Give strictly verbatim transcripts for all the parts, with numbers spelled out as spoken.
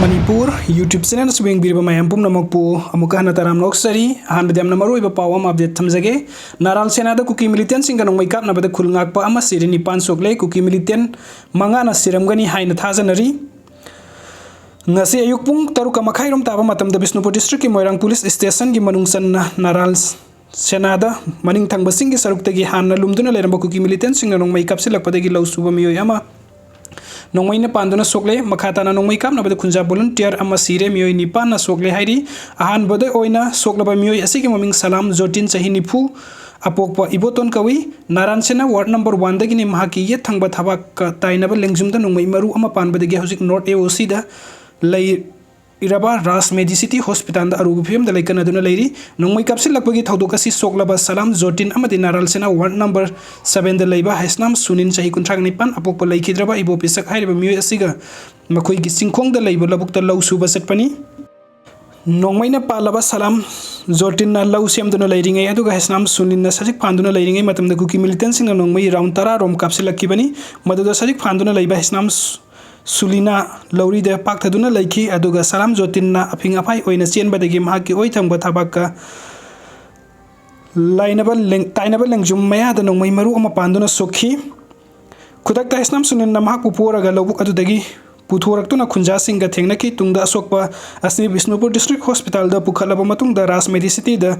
Manipur YouTube channel ꯑꯁꯤꯕꯨ ꯌꯦꯡꯕꯤꯔꯤꯕ ꯃꯌꯥꯝ ꯄꯨꯝꯅꯃꯛꯄꯨ ꯑꯃꯨꯛꯀ ꯍꯟꯅ ꯇꯔꯥꯝꯅ ꯑꯣꯛꯆꯔꯤ꯫ ꯑꯍꯥꯟꯕꯗ ꯌꯥꯝꯅ ꯃꯔꯨꯑꯣꯏꯕ ꯄꯥꯎ ꯑꯃ update ꯊꯝꯖꯒꯦ꯫ ꯅꯥꯔꯥꯜ ꯁꯦꯅꯥꯗ ꯀꯨꯀꯤ militantꯁꯤꯡꯒ ꯅꯣꯡꯃꯩ ꯀꯥꯞꯅꯕꯗ ꯈꯨꯜ ꯉꯥꯛꯄ ꯑꯃ ꯁꯤꯔꯦ, ꯅꯤꯄꯥꯟ ꯁꯣꯛꯂꯦ꯫ ꯀꯨꯀꯤ militant ꯃꯉꯥꯅ ꯁꯤꯔꯝꯒꯅꯤ ꯍꯥꯏꯅ ꯊꯥꯖꯅꯔꯤ꯫ ꯉꯁꯤ ꯑꯌꯨꯛ ꯄꯨꯡ ꯇꯔꯨꯛꯀ ꯃꯈꯥꯏꯔꯣꯝ ꯇꯥꯕ ꯃꯇꯝꯗ ꯕꯤꯁꯅꯨꯄꯨꯔ districtꯀꯤ ꯃꯣꯏꯔꯥꯡ police stationꯒꯤ ꯃꯅꯨꯡ ꯆꯟꯅ ꯅꯥꯔꯥꯜ ꯁꯦꯅꯥꯗ ꯃꯅꯤꯡ ꯊꯪꯕꯁꯤꯡꯒꯤ ꯁꯔꯨꯛꯇꯒꯤ ꯍꯥꯟꯅ ꯂꯨꯝꯗꯨꯅ ꯂꯩꯔꯝꯕ ꯀꯨꯀꯤ militantꯁꯤꯡꯅ ꯅꯣꯡꯃꯩ ꯀꯥꯞꯁꯤꯜꯂꯛꯄꯗꯒꯤ ꯂꯧ ꯁꯨꯕ ꯃꯤꯑꯣꯏ ꯑꯃ ꯅꯣꯡꯃꯩꯅ ꯄꯥꯟꯗꯨꯅ ꯁꯣꯛꯂꯦ꯫ ꯃꯈꯥ ꯇꯥꯅ ꯅꯣꯡꯃꯩ ꯀꯥꯞꯅꯕꯗ ꯈꯨꯟꯖꯥ volunteer ꯑꯃ ꯁꯤꯔꯦ, ꯃꯤꯑꯣꯏ ꯅꯤꯄꯥꯟꯅ ꯁꯣꯛꯂꯦ ꯍꯥꯏꯔꯤ꯫ ꯑꯍꯥꯟꯕꯗ ꯑꯣꯏꯅ ꯁꯣꯛꯂꯕ ꯃꯤꯑꯣꯏ ꯑꯁꯤꯒꯤ ꯃꯃꯤꯡ ꯁꯂꯥꯝ ꯖꯣꯇꯤꯟ, ꯆꯍꯤ ꯅꯤꯐꯨ, ꯑꯄꯣꯛꯄ ꯏꯕꯣꯇꯣꯟ ꯀꯧꯏ꯫ ꯅꯥꯔꯥꯟ ꯁꯦꯅꯥ ward number oneꯗꯒꯤꯅꯤ꯫ ꯃꯍꯥꯛꯀꯤ ꯌꯦꯠ ꯊꯪꯕ ꯊꯕꯥꯛꯀ ꯇꯥꯏꯅꯕ ꯂꯦꯡꯖꯨꯝꯗ ꯅꯣꯡꯃꯩ ꯃꯔꯨ ꯑꯃ ꯄꯥꯟꯕꯗꯒꯤ ꯍꯧꯖꯤꯛ North AOCꯗ ꯂꯩ ꯏꯔꯕ ꯔꯥꯖ ꯃꯦꯗꯤꯁꯤꯇꯤ ꯍꯣꯁꯄꯤꯇꯥꯜꯗ ꯑꯔꯨꯕ ꯐꯤꯕꯝꯗ ꯂꯩꯀꯠꯅꯗꯨꯅ ꯂꯩꯔꯤ꯫ ꯅꯣꯡꯃꯩ ꯀꯥꯞꯁꯤꯜꯂꯛꯄꯒꯤ ꯊꯧꯗꯣꯛ ꯑꯁꯤ ꯁꯣꯛꯂꯕ ꯁꯂꯥꯝ ꯖꯣꯇꯤꯟ ꯑꯃꯗꯤ ꯅꯥꯔꯥꯜ ꯁꯦꯅꯥ ward number sevenꯗ ꯂꯩꯕ ꯍꯩꯁꯅꯥꯝ ꯁꯨꯅꯤꯟ, ꯆꯍꯤ ꯀꯨꯟꯊ꯭ꯔꯥ ꯅꯤꯄꯥꯟ, ꯑꯄꯣꯛꯄ ꯂꯩꯈꯤꯗ꯭ꯔꯕ ꯏꯕꯣ ꯄꯤꯁꯛ ꯍꯥꯏꯔꯤꯕ ꯃꯤꯑꯣꯏ ꯑꯁꯤꯒ ꯃꯈꯣꯏꯒꯤ ꯆꯤꯡꯈꯣꯡꯗ ꯂꯩꯕ ꯂꯧꯕꯨꯛꯇ ꯂꯧ ꯁꯨꯕ ꯆꯠꯄꯅꯤ꯫ ꯅꯣꯡꯃꯩꯅ ꯄꯥꯜꯂꯕ ꯁꯂꯥꯝ ꯖꯣꯇꯤꯟꯅ ꯂꯧ ꯁꯦꯝꯗꯨꯅ ꯂꯩꯔꯤꯉꯩ ꯑꯗꯨꯒ ꯍꯩꯁꯅꯥꯝ ꯁꯨꯅꯤꯟꯅ ꯁꯖꯤꯛ ꯐꯥꯟꯗꯨꯅ ꯂꯩꯔꯤꯉꯩ ꯃꯇꯝꯗ ꯀꯨꯀꯤ militantꯁꯤꯡꯅ ꯅꯣꯡꯃꯩ round ꯇꯔꯥ ꯔꯣꯝ ꯀꯥꯞꯁꯤꯜꯂꯛꯈꯤꯕꯅꯤ꯫ ꯃꯗꯨꯗ ꯁꯖꯤꯛ ꯐꯥꯟꯗꯨꯅ ꯂꯩꯕ ꯍꯩꯁꯅꯥꯝ ꯁꯨꯂꯤꯅꯥ ꯂꯧꯔꯤꯗ ꯄꯥꯛꯊꯗꯨꯅ ꯂꯩꯈꯤ, ꯑꯗꯨꯒ ꯁꯂꯥꯝ ꯖꯣꯇꯤꯟꯅ ꯑꯐꯤꯡ ꯑꯐꯥꯏ ꯑꯣꯏꯅ ꯆꯦꯟꯕꯗꯒꯤ ꯃꯍꯥꯛꯀꯤ ꯑꯣꯏ ꯊꯪꯕ ꯊꯕꯥꯛꯀ ꯂꯥꯏꯅꯕ ꯂꯦꯡ-, ꯇꯥꯏꯅꯕ ꯂꯦꯡꯖꯨꯝ ꯃꯌꯥꯗ ꯅꯣꯡꯃꯩ ꯃꯔꯨ ꯑꯃ ꯄꯥꯟꯗꯨꯅ ꯁꯣꯛꯈꯤ꯫ ꯈꯨꯗꯛꯇ ꯍꯩꯁꯅꯥꯝ ꯁꯨꯅꯤꯟꯅ ꯃꯍꯥꯛꯄꯨ ꯄꯣꯔꯒ ꯂꯧꯕꯨꯛ ꯑꯗꯨꯗꯒꯤ ꯄꯨꯊꯣꯔꯛꯇꯨꯅ ꯈꯨꯟꯖꯥꯁꯤꯡꯒ ꯊꯦꯡꯅꯈꯤ꯫ ꯇꯨꯡꯗ ꯑꯁꯣꯛꯄ ꯑꯁꯤ ꯕꯤꯁꯅꯨꯄꯨꯔ district ꯍꯣꯁꯄꯤꯇꯥꯜꯗ ꯄꯨꯈꯠꯂꯕ ꯃꯇꯨꯡꯗ ꯔꯥꯖ ꯃꯦꯗꯤꯁꯤꯇꯤꯗ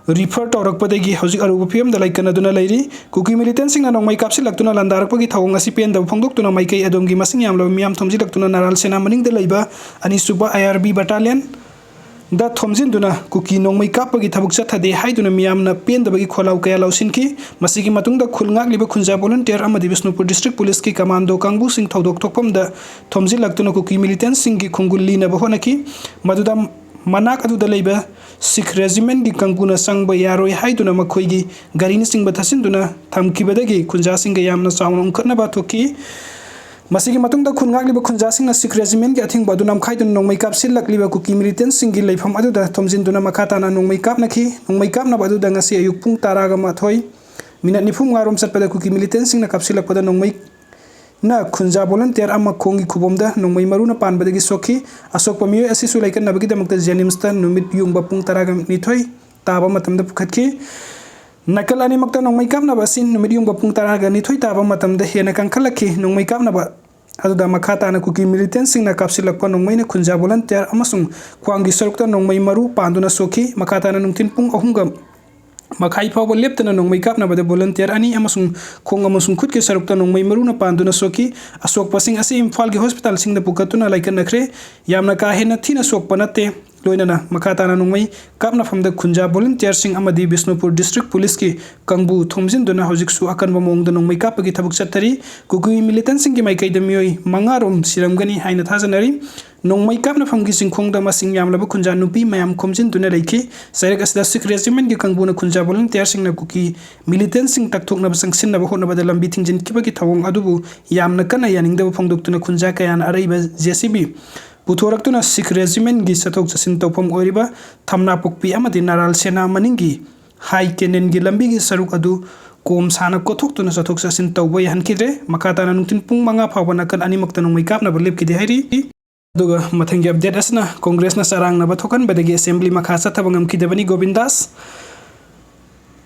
refer ꯇꯧꯔꯛꯄꯗꯒꯤ ꯍꯧꯖꯤꯛ ꯑꯔꯨꯕ ꯐꯤꯕꯝꯗ ꯂꯩꯀꯠꯅꯗꯨꯅ ꯂꯩꯔꯤ꯫ ꯀꯨꯀꯤ militantꯁꯤꯡꯅ ꯅꯣꯡꯃꯩ ꯀꯥꯞꯁꯤꯜꯂꯛꯇꯨꯅ ꯂꯥꯟꯗꯥꯔꯛꯄꯒꯤ ꯊꯧꯑꯣꯡ ꯑꯁꯤ ꯄꯦꯟꯗꯕ ꯐꯣꯡꯗꯣꯛꯇꯨꯅ ꯃꯥꯏꯀꯩ ꯑꯗꯣꯝꯒꯤ ꯃꯁꯤꯡ ꯌꯥꯝꯂꯕ ꯃꯤꯌꯥꯝ ꯊꯣꯝꯖꯤꯜꯂꯛꯇꯨꯅ ꯅꯥꯔꯥꯜ ꯁꯦꯅꯥ ꯃꯅꯤꯡꯗ ꯂꯩꯕ ꯑꯅꯤꯁꯨꯕ IRB battalion ꯗ ꯊꯣꯝꯖꯤꯟꯗꯨꯅ ꯀꯨꯀꯤ ꯅꯣꯡꯃꯩ ꯀꯥꯞꯄꯒꯤ ꯊꯕꯛ ꯆꯠꯊꯗꯦ ꯍꯥꯏꯗꯨꯅ ꯃꯤꯌꯥꯝꯅ ꯄꯦꯟꯗꯕꯒꯤ ꯈꯣꯜꯂꯥꯎ ꯀꯌꯥ ꯂꯧꯁꯤꯟꯈꯤ꯫ ꯃꯁꯤꯒꯤ ꯃꯇꯨꯡꯗ ꯈꯨꯜ ꯉꯥꯛꯂꯤꯕ ꯈꯨꯟꯖꯥ volunteer ꯑꯃꯗꯤ ꯕꯤꯁꯅꯨꯄꯨꯔ district policeꯀꯤ commando ꯀꯥꯡꯕꯨꯁꯤꯡ ꯊꯧꯗꯣꯛ ꯊꯣꯛꯐꯝꯗ ꯊꯣꯝꯖꯤꯜꯂꯛꯇꯨꯅ ꯀꯨꯀꯤ militantꯁꯤꯡꯒꯤ ꯈꯣꯡꯒꯨꯜ ꯂꯤꯅꯕ ꯍꯣꯠꯅꯈꯤ꯫ ꯃꯗꯨꯗ ꯃꯅꯥꯛ ꯑꯗꯨꯗ ꯂꯩꯕ Sikh regimentꯀꯤ ꯀꯥꯡꯕꯨꯅ ꯆꯪꯕ ꯌꯥꯔꯣꯏ ꯍꯥꯏꯗꯨꯅ ꯃꯈꯣꯏꯒꯤ ꯒꯥꯔꯤꯅꯆꯤꯡꯕ ꯊꯠꯆꯤꯟꯗꯨꯅ ꯊꯝꯈꯤꯕꯗꯒꯤ ꯈꯨꯟꯖꯥꯁꯤꯡꯒ ꯌꯥꯝꯅ ꯆꯥꯎꯅ ꯎꯪꯈꯠꯅꯕ ꯊꯣꯛꯈꯤ꯫ ꯃꯁꯤꯒꯤ ꯃꯇꯨꯡꯗ ꯈꯨꯟ ꯉꯥꯛꯂꯤꯕ ꯈꯨꯟꯖꯥꯁꯤꯡꯅ Sikh regimentꯀꯤ ꯑꯊꯤꯡꯕ ꯑꯗꯨ ꯅꯝꯈꯥꯏꯗꯨꯅ ꯅꯣꯡꯃꯩ ꯀꯥꯞꯁꯤꯜꯂꯛꯂꯤꯕ ꯀꯨꯀꯤ militantꯁꯤꯡꯒꯤ ꯂꯩꯐꯝ ꯑꯗꯨꯗ ꯊꯣꯝꯖꯤꯟꯗꯨꯅ ꯃꯈꯥ ꯇꯥꯅ ꯅꯣꯡꯃꯩ ꯀꯥꯞꯅꯈꯤ꯫ ꯅꯣꯡꯃꯩ ꯀꯥꯞꯅꯕ ꯑꯗꯨꯗ ꯉꯁꯤ ꯑꯌꯨꯛ ꯄꯨꯡ ꯇꯔꯥꯒ ꯃꯥꯊꯣꯏ minute ꯅꯤꯐꯨ ꯃꯉꯥꯔꯣꯝ ꯆꯠꯄꯗ ꯀꯨꯀꯤ militantꯁꯤꯡꯅ ꯀꯥꯞꯁꯤꯜꯂꯛꯄꯗ ꯅꯣꯡꯃꯩ ꯅ ꯈꯨꯟꯖꯥ volunteer ꯑꯃ ꯈꯣꯡꯒꯤ ꯈꯨꯕꯣꯝꯗ ꯅꯣꯡꯃꯩ ꯃꯔꯨꯅ ꯄꯥꯟꯕꯗꯒꯤ ꯁꯣꯛꯈꯤ꯫ ꯑꯁꯣꯛꯄ ꯃꯤꯑꯣꯏ ꯑꯁꯤꯁꯨ ꯂꯥꯏꯀꯠꯅꯕꯒꯤꯗꯃꯛꯇ JNIMSꯇ ꯅꯨꯃꯤꯠ ꯌꯨꯡꯕ ꯄꯨꯡ ꯇꯔꯥꯒ ꯅꯤꯊꯣꯏ ꯇꯥꯕ ꯃꯇꯝꯗ ꯄꯨꯈꯠꯈꯤ꯫ ꯅꯥꯀꯜ ꯑꯅꯤꯃꯛꯇ ꯅꯣꯡꯃꯩ ꯀꯥꯞꯅꯕ ꯑꯁꯤ ꯅꯨꯃꯤꯠ ꯌꯨꯡꯕ ꯄꯨꯡ ꯇꯔꯥꯒ ꯅꯤꯊꯣꯏ ꯇꯥꯕ ꯃꯇꯝꯗ ꯍꯦꯟꯅ ꯀꯟꯈꯠꯂꯛꯈꯤ꯫ ꯅꯣꯡꯃꯩ ꯀꯥꯞꯅꯕ ꯑꯗꯨꯗ ꯃꯈꯥ ꯇꯥꯅ ꯀꯨꯀꯤ militantꯁꯤꯡꯅ ꯀꯥꯞꯁꯤꯜꯂꯛꯄ ꯅꯣꯡꯃꯩꯅ ꯈꯨꯟꯖꯥ volunteer ꯑꯃꯁꯨꯡ ꯈ꯭ꯋꯥꯡꯒꯤ ꯁꯔꯨꯛꯇ ꯅꯣꯡꯃꯩ ꯃꯔꯨ ꯄꯥꯟꯗꯨꯅ ꯁꯣꯛꯈꯤ꯫ ꯃꯈꯥ ꯇꯥꯅ ꯅꯨꯡꯊꯤꯜ ꯄꯨꯡ ꯑꯍꯨꯝꯒ ꯃꯈꯥꯏ ꯐꯥꯎꯕ ꯂꯦꯞꯇꯅ ꯅꯣꯡꯃꯩ ꯀꯥꯞꯅꯕꯗ volunteer ꯑꯅꯤ ꯑꯃꯁꯨꯡ ꯈꯣꯡ ꯑꯃꯁꯨꯡ ꯈꯨꯠꯀꯤ ꯁꯔꯨꯛꯇ ꯅꯣꯡꯃꯩ ꯃꯔꯨꯅ ꯄꯥꯟꯗꯨꯅ ꯁꯣꯛꯈꯤ꯫ ꯑꯁꯣꯛꯄꯁꯤꯡ ꯑꯁꯤ ꯏꯝꯐꯥꯜꯒꯤ hospitalꯁꯤꯡꯗ ꯄꯨꯈꯠꯇꯨꯅ ꯂꯥꯏꯀꯠꯅꯈ꯭ꯔꯦ꯫ ꯌꯥꯝꯅ ꯀꯥ ꯍꯦꯟꯅ ꯊꯤꯅ ꯁꯣꯛꯄ ꯅꯠꯇꯦ꯫ ꯂꯣꯏꯅꯅ ꯃꯈꯥ ꯇꯥꯅ ꯅꯣꯡꯃꯩ ꯀꯥꯞꯅꯐꯝꯗ ꯈꯨꯟꯖꯥ volunteerꯁꯤꯡ ꯑꯃꯗꯤ ꯕꯤꯁꯅꯨꯄꯨꯔ district policeꯀꯤ ꯀꯥꯡꯕꯨ ꯊꯣꯝꯖꯤꯟꯗꯨꯅ ꯍꯧꯖꯤꯛꯁꯨ ꯑꯀꯟꯕ ꯃꯑꯣꯡꯗ ꯅꯣꯡꯃꯩ ꯀꯥꯞꯄꯒꯤ ꯊꯕꯛ ꯆꯠꯊꯔꯤ꯫ ꯀꯨꯀꯤ militantꯁꯤꯡꯒꯤ ꯃꯥꯏꯀꯩꯗ ꯃꯤꯑꯣꯏ ꯃꯉꯥꯔꯣꯝ ꯁꯤꯔꯝꯒꯅꯤ ꯍꯥꯏꯅ ꯊꯥꯖꯅꯔꯤ꯫ ꯅꯣꯡꯃꯩ ꯀꯥꯞꯅꯐꯝꯒꯤ ꯆꯤꯡꯈꯣꯡꯗ ꯃꯁꯤꯡ ꯌꯥꯝꯂꯕ ꯈꯨꯟꯖꯥ ꯅꯨꯄꯤ ꯃꯌꯥꯝ ꯈꯣꯝꯖꯤꯟꯗꯨꯅ ꯂꯩꯈꯤ꯫ ꯆꯩꯔꯛ ꯑꯁꯤꯗ Sikh regimentꯀꯤ ꯀꯥꯡꯕꯨꯅ ꯈꯨꯟꯖꯥ volunteerꯁꯤꯡꯅ ꯀꯨꯀꯤ militantꯁꯤꯡ ꯇꯛꯊꯣꯛꯅꯕ ꯆꯪꯁꯤꯟꯅꯕ ꯍꯣꯠꯅꯕꯗ ꯂꯝꯕꯤ ꯊꯤꯡꯖꯤꯟꯈꯤꯕꯒꯤ ꯊꯧꯑꯣꯡ ꯑꯗꯨꯕꯨ ꯌꯥꯝꯅ ꯀꯟꯅ ꯌꯥꯅꯤꯡꯗꯕ ꯐꯣꯡꯗꯣꯛꯇꯨꯅ ꯈꯨꯟꯖꯥ ꯀꯌꯥꯅ ꯑꯔꯩꯕ JCB ꯄꯨꯊꯣꯔꯛꯇꯨꯅ Sikh regimentꯀꯤ ꯆꯠꯊꯣꯛ ꯆꯠꯁꯤꯟ ꯇꯧꯐꯝ ꯑꯣꯏꯔꯤꯕ ꯊꯝꯅꯥꯄꯣꯛꯄꯤ ꯑꯃꯗꯤ ꯅꯔꯥꯜ ꯁꯦꯅꯥ ꯃꯅꯤꯡꯒꯤ high canalꯒꯤ ꯂꯝꯕꯤꯒꯤ ꯁꯔꯨꯛ ꯑꯗꯨ ꯀꯣꯝ ꯁꯥꯅ ꯀꯣꯠꯊꯣꯛꯇꯨꯅ ꯆꯠꯊꯣꯛ ꯆꯠꯁꯤꯟ ꯇꯧꯕ ꯌꯥꯍꯟꯈꯤꯗ꯭ꯔꯦ꯫ ꯃꯈꯥ ꯇꯥꯅ ꯅꯨꯡꯊꯤꯜ ꯄꯨꯡ ꯃꯉꯥ ꯐꯥꯎꯕ ꯅꯥꯀꯜ ꯑꯅꯤꯃꯛꯇ ꯅꯣꯡꯃꯩ ꯀꯥꯞꯅꯕ ꯂꯦꯞꯈꯤꯗꯦ ꯍꯥꯏꯔꯤ꯫ ꯑꯗꯨꯒ ꯃꯊꯪꯒꯤ update ꯑꯁꯤꯅ Congressꯅ ꯆꯔꯥꯡꯅꯕ ꯊꯣꯛꯍꯟꯕꯗꯒꯤ assembly ꯃꯈꯥ ꯆꯠꯊꯕ ꯉꯝꯈꯤꯗꯕꯅꯤ꯫ ꯒꯣꯕꯤꯟꯗꯥꯁ꯫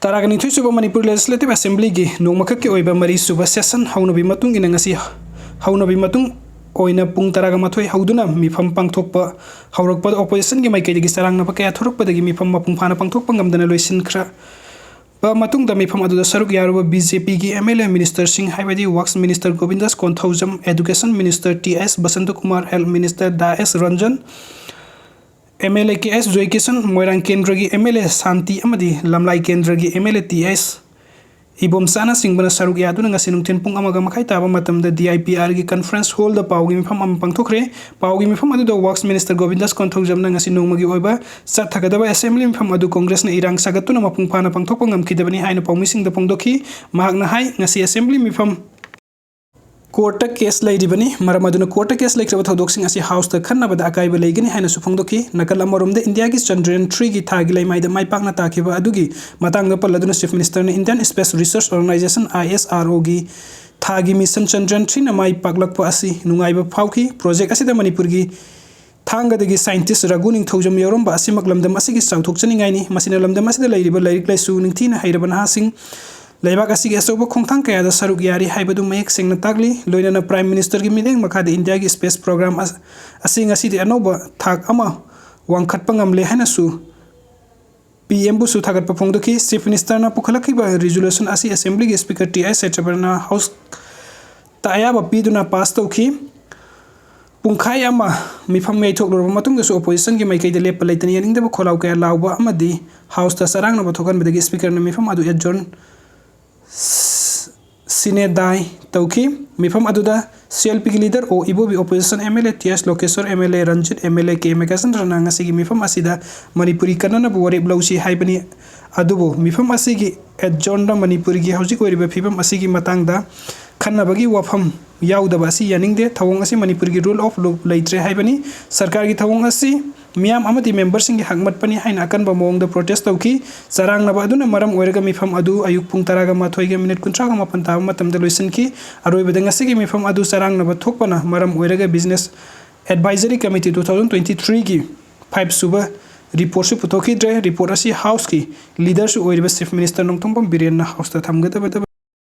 ꯇꯔꯥꯒ ꯅꯤꯊꯣꯏ ꯁꯨꯕ ꯃꯅꯤꯄꯨꯔ Legislative Assemblyꯒꯤ ꯅꯣꯡꯃꯈꯛꯀꯤ ꯑꯣꯏꯕ ꯃꯔꯤ ꯁꯨꯕ session ꯍꯧꯅꯕꯤ ꯃꯇꯨꯡ ꯏꯟꯅ ꯉꯁꯤ ꯍꯧꯅꯕꯤ ꯃꯇꯨꯡ ꯑꯣꯏꯅ ꯄꯨꯡ ꯇꯔꯥꯒ ꯃꯥꯊꯣꯏ ꯍꯧꯗꯨꯅ ꯃꯤꯐꯝ ꯄꯥꯡꯊꯣꯛꯄ ꯍꯧꯔꯛꯄꯗ oppositionꯒꯤ ꯃꯥꯏꯀꯩꯗꯒꯤ ꯆꯔꯥꯡꯅꯕ ꯀꯌꯥ ꯊꯣꯔꯛꯄꯗꯒꯤ ꯃꯤꯐꯝ ꯃꯄꯨꯡ ꯐꯥꯅ ꯄꯥꯡꯊꯣꯛꯄ ꯉꯝꯗꯅ ꯂꯣꯏꯁꯤꯟꯈ꯭ꯔ ꯕ ꯃꯇꯨꯡꯗ ꯃꯤꯐꯝ ꯑꯗꯨꯗ ꯁꯔꯨꯛ ꯌꯥꯔꯨꯕ BJPꯒꯤ MLA ministerꯁꯤꯡ ꯍꯥꯏꯕꯗꯤ Works Minister Govindas Konthoujam, Education Minister T S Basantakumar, Health Minister ꯗꯥ S Ranjan, MLA K S Joykishan, Moirang ꯀꯦꯟꯗ꯭ꯔꯒꯤ MLA ꯁꯥꯟꯇꯤ ꯑꯃꯗꯤ ꯂꯝꯂꯥꯏ ꯀꯦꯟꯗ꯭ꯔꯒꯤ MLA ꯇꯤ ꯑꯦꯁ ꯏꯕꯣꯝꯆꯥꯅꯆꯤꯡꯕꯅ ꯁꯔꯨꯛ ꯌꯥꯗꯨꯅ ꯉꯁꯤ ꯅꯨꯡꯊꯤꯜ ꯄꯨꯡ ꯑꯃꯒ ꯃꯈꯥꯏ ꯇꯥꯕ ꯃꯇꯝꯗ DIPRꯒꯤ conference hallꯗ ꯄꯥꯎꯒꯤ ꯃꯤꯐꯝ ꯑꯃ ꯄꯥꯡꯊꯣꯛꯈ꯭ꯔꯦ꯫ ꯄꯥꯎꯒꯤ ꯃꯤꯐꯝ ꯑꯗꯨꯗ Works Minister ꯒꯣꯕꯤꯟꯗꯥꯁ ꯀꯣꯟꯊꯧꯖꯝꯅ ꯉꯁꯤ ꯅꯣꯡꯃꯒꯤ ꯑꯣꯏꯕ ꯆꯠꯊꯒꯗꯕ assembly ꯃꯤꯐꯝ ꯑꯗꯨ Congressꯅ ꯏꯔꯥꯡ ꯁꯥꯒꯠꯇꯨꯅ ꯃꯄꯨꯡ ꯐꯥꯅ ꯄꯥꯡꯊꯣꯛꯄ ꯉꯝꯈꯤꯗꯕꯅꯤ ꯍꯥꯏꯅ ꯄꯥꯎꯃꯤꯁꯤꯡꯗ ꯐꯣꯡꯗꯣꯛꯈꯤ꯫ ꯃꯍꯥꯛꯅ ꯍꯥꯏ, ꯉꯁꯤ assembly ꯃꯤꯐꯝ courtꯇ case ꯂꯩꯔꯤꯕꯅꯤ, ꯃꯔꯝ ꯑꯗꯨꯅ courtꯇ case ꯂꯩꯈ꯭ꯔꯕ ꯊꯧꯗꯣꯛꯁꯤꯡ ꯑꯁꯤ houseꯇ ꯈꯟꯅꯕꯗ ꯑꯀꯥꯏꯕ ꯂꯩꯒꯅꯤ ꯍꯥꯏꯅꯁꯨ ꯐꯣꯡꯗꯣꯛꯈꯤ꯫ ꯅꯥꯀꯜ ꯑꯃꯔꯣꯝꯗ ꯏꯟꯗꯤꯌꯥꯒꯤ ꯆꯟꯗ꯭ꯔꯌꯥꯟ threeꯒꯤ ꯊꯥꯒꯤ ꯂꯩꯃꯥꯏꯗ ꯃꯥꯏ ꯄꯥꯛꯅ ꯇꯥꯈꯤꯕ ꯑꯗꯨꯒꯤ ꯃꯇꯥꯡꯗ ꯄꯜꯂꯗꯨꯅ Chief Ministerꯅ Indian Space Research Organisation, ISROꯒꯤ ꯊꯥꯒꯤ mission Chandrayaan three ꯅ ꯃꯥꯏ ꯄꯥꯛꯂꯛꯄ ꯑꯁꯤ ꯅꯨꯡꯉꯥꯏꯕ ꯐꯥꯎꯈꯤ꯫ Project ꯑꯁꯤꯗ ꯃꯅꯤꯄꯨꯔꯒꯤ ꯊꯥꯡꯒꯗꯒꯤ scientist ꯔꯘꯨ ꯅꯤꯡꯊꯧꯖꯝ ꯌꯥꯎꯔꯝꯕ ꯑꯁꯤꯃꯛ ꯂꯝꯗꯝ ꯑꯁꯤꯒꯤ ꯆꯥꯎꯊꯣꯛꯆꯅꯤꯡꯉꯥꯏꯅꯤ꯫ ꯃꯁꯤꯅ ꯂꯝꯗꯝ ꯑꯁꯤꯗ ꯂꯩꯔꯤꯕ ꯂꯥꯏꯔꯤꯛ ꯂꯥꯏꯁꯨ ꯅꯤꯡꯊꯤꯅ ꯍꯩꯔꯕ ꯅꯍꯥꯁꯤꯡ ꯂꯩꯕꯥꯛ ꯑꯁꯤꯒꯤ ꯑꯆꯧꯕ ꯈꯣꯡꯊꯥꯡ ꯀꯌꯥꯗ ꯁꯔꯨꯛ ꯌꯥꯔꯤ ꯍꯥꯏꯕꯗꯨ ꯃꯌꯦꯛ ꯁꯦꯡꯅ ꯇꯥꯛꯂꯤ꯫ ꯂꯣꯏꯅꯅ Prime Minister ꯒꯤ ꯃꯤꯠꯌꯦꯡ ꯃꯈꯥꯗ ꯏꯟꯗꯤꯌꯥꯒꯤ space program ꯑꯁ-, ꯑꯁꯤ ꯉꯁꯤꯗꯤ ꯑꯅꯧꯕ ꯊꯥꯛ ꯑꯃ ꯋꯥꯡꯈꯠꯄ ꯉꯝꯂꯦ ꯍꯥꯏꯅꯁꯨ P M ꯕꯨꯁꯨ ꯊꯥꯒꯠꯄ ꯐꯣꯡꯗꯣꯛꯈꯤ꯫ Chief Minister ꯅ ꯄꯨꯈꯠꯂꯛꯈꯤꯕ resolution ꯑꯁꯤ Assembly ꯒꯤ Speaker T I ꯁꯇ꯭ꯌꯄ꯭ꯔꯅ House ꯇ ꯑꯌꯥꯕ ꯄꯤꯗꯨꯅ pass ꯇꯧꯈꯤ꯫ ꯄꯨꯡꯈꯥꯏ ꯑꯃ ꯃꯤꯐꯝ ꯌꯩꯊꯣꯛꯂꯨꯔꯕ ꯃꯇꯨꯡꯗꯁꯨ opposition ꯒꯤ ꯃꯥꯏꯀꯩꯗ ꯂꯦꯞꯄ ꯂꯩꯇꯅ ꯌꯥꯅꯤꯡꯗꯕ ꯈꯣꯜꯂꯥꯎ ꯀꯌꯥ ꯂꯥꯎꯕ ꯑꯃꯗꯤ House ꯇ ꯆꯔꯥꯡꯅꯕ ꯊꯣꯛꯍꯟꯕꯗꯒꯤ Speaker ꯅ ꯃꯤꯐꯝ ꯑꯗꯨ adjourn sine die ꯇꯧꯈꯤ꯫ ꯃꯤꯐꯝ ꯑꯗꯨꯗ C L P ꯒꯤ leader ꯑꯣ ꯏꯕꯣꯕꯤ, opposition M L A T S ꯂꯣꯀꯦꯁꯣꯔ, M L A Ranjit, M L A K ꯃꯦꯘꯆꯟꯗ꯭ꯔꯅ ꯉꯁꯤꯒꯤ ꯃꯤꯐꯝ ꯑꯁꯤꯗ ꯃꯅꯤꯄꯨꯔꯤ ꯀꯟꯅꯅꯕ ꯋꯥꯔꯦꯞ ꯂꯧꯁꯤ ꯍꯥꯏꯕꯅꯤ꯫ ꯑꯗꯨꯕꯨ ꯃꯤꯐꯝ ꯑꯁꯤꯒꯤ adjourn ꯗ ꯃꯅꯤꯄꯨꯔꯒꯤ ꯍꯧꯖꯤꯛ ꯑꯣꯏꯔꯤꯕ ꯐꯤꯕꯝ ꯑꯁꯤꯒꯤ ꯃꯇꯥꯡꯗ ꯈꯟꯅꯕꯒꯤ ꯋꯥꯐꯝ ꯌꯥꯎꯗꯕ ꯑꯁꯤ ꯌꯥꯅꯤꯡꯗꯦ꯫ ꯊꯧꯑꯣꯡ ꯑꯁꯤ ꯃꯅꯤꯄꯨꯔꯒꯤ rule of law ꯂꯩꯇ꯭ꯔꯦ ꯍꯥꯏꯕꯅꯤ꯫ ꯁꯔꯀꯥꯔꯒꯤ ꯊꯧꯑꯣꯡ ꯑꯁꯤ ꯃꯤꯌꯥꯝ ꯑꯃꯗꯤ member ꯁꯤꯡꯒꯤ ꯍꯛꯃꯠꯄꯅꯤ ꯍꯥꯏꯅ ꯑꯀꯟꯕ ꯃꯑꯣꯡꯗ protest ꯇꯧꯈꯤ꯫ ꯆꯔꯥꯡꯅꯕ ꯑꯗꯨꯅ ꯃꯔꯝ ꯑꯣꯏꯔꯒ ꯃꯤꯐꯝ ꯑꯗꯨ ꯑꯌꯨꯛ ꯄꯨꯡ ꯇꯔꯥꯒ ꯃꯥꯊꯣꯏꯒ minute ꯀꯨꯟꯊ꯭ꯔꯥꯒ ꯃꯥꯄꯟ ꯇꯥꯕ ꯃꯇꯝꯗ ꯂꯣꯏꯁꯤꯟꯈꯤ꯫ ꯑꯔꯣꯏꯕꯗ ꯉꯁꯤꯒꯤ ꯃꯤꯐꯝ ꯑꯗꯨ ꯆꯔꯥꯡꯅꯕ ꯊꯣꯛꯄꯅ ꯃꯔꯝ ꯑꯣꯏꯔꯒ Business Advisory Committee two thousand twenty three ꯒꯤ five ꯁꯨꯕ report ꯁꯨ ꯄꯨꯊꯣꯛꯈꯤꯗ꯭ꯔꯦ꯫ Report ꯑꯁꯤ House ꯀꯤ leader ꯁꯨ ꯑꯣꯏꯔꯤꯕ Chief Minister ꯅꯣꯡꯊꯣꯝꯕꯝ ꯕꯤꯔꯦꯟꯅ House ꯇ ꯊꯝꯒꯗꯕ